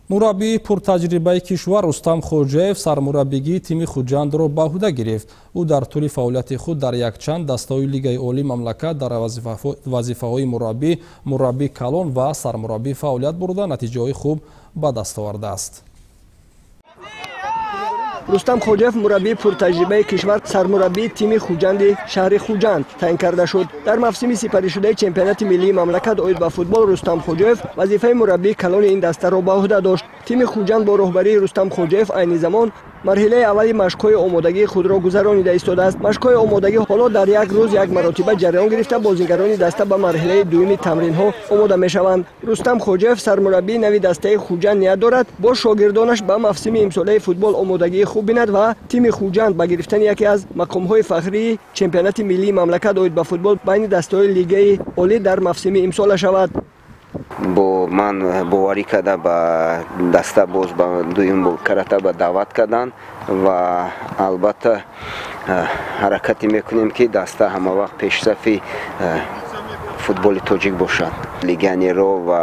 Мураббии пуртаҷрибаи кишвар Рустам Хоҷаев сармураббигии тими Хуҷандро ба ӯҳда гирифт. Ӯ дар тӯли фаъолияти худ дар якчанд дастаҳои Лигаи олии мамлакат дар вазифаҳои мураббӣ, мураббии калон ва сармураббӣ фаъолият бурда, натиҷаҳои хуб ба даст овардааст. Рустам Хоҷаев, мураббии пуртаҷрибаи кишвар, сармураббии тими Хуҷанди шаҳри Хуҷанд таъин карда шуд. Дар мавсими сипаришудаи чемпионати миллии мамлакат оид ба футбол Рустам Хоҷаев вазифаи мураббии калони ин дастаро ба ӯҳда дошт. Тими Хуҷанд бо роҳбарии Рустам Хоҷаев айни замон марҳилаи аввали машқҳои омодагии худро гузаронида истодааст. Машқҳои омодагӣ ҳоло дар як рӯз як маротиба ҷараён гирифта, бозигарони даста ба марҳилаи дуюми тамринҳо омода мешаванд. Рустам Хоҷаев, сармураббии нави дастаи Хуҷанд, ният дорад бо шогирдонаш ба мавсими имсолаи футбол омодагии хуб бинад ва тими Хуҷанд ба гирифтани яке аз мақомҳои фахрии чемпионати миллии мамлакат оид ба футбол байни дастаҳои Лигаи олӣ дар мавсими имсола шавад. Бо ман боварӣ карда, ба даста боз ба дуюм карата ба даъват карданд ва албатта ҳаракате мекунем, ки даста ҳамавақт пешсафи футболи тоҷик бошад. Легионерҳо ва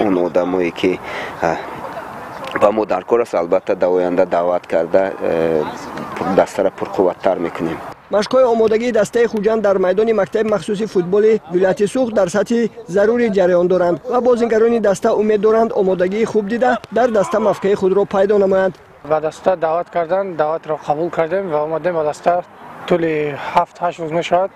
он одамое, ки ба мо дар кор аст, албатта дар оянда даъват карда, дастара пурқувваттар мекунем. Машқҳои омодагии дастаи Хуҷанд дар майдони мактаби махсуси футболи вилояти Суғд дар сатҳи зарурӣ ҷараён доранд ва бозигарони даста умед доранд омодагии хуб дида, дар даста мавқеи худро пайдо намоянд. Ба даста даъват кардан, даъватро қабул кардем ва омадем ба даста. Тӯли 7-8 рӯз мешавад,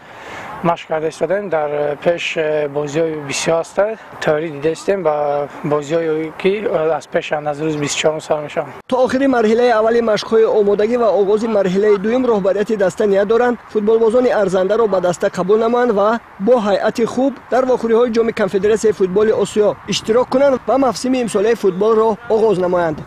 машқ карда истодем. Дар пеш бозиҳои бисёр ҳастанд, тайёрӣ дида истем ба бозиҳое, ки аз пешанд, аз рӯзи 24-ум сар мешаванд. То охири марҳилаи аввали машқҳои омодагӣ ва оғози марҳилаи дуюм роҳбарияти даста ният доранд футболбозони арзандаро ба даста қабул намоянд ва бо ҳайати хуб дар вохӯриҳои Ҷоми Конфедератсияи футболи Осиё иштирок кунанд ва мавсими имсолаи футболро оғоз намоянд.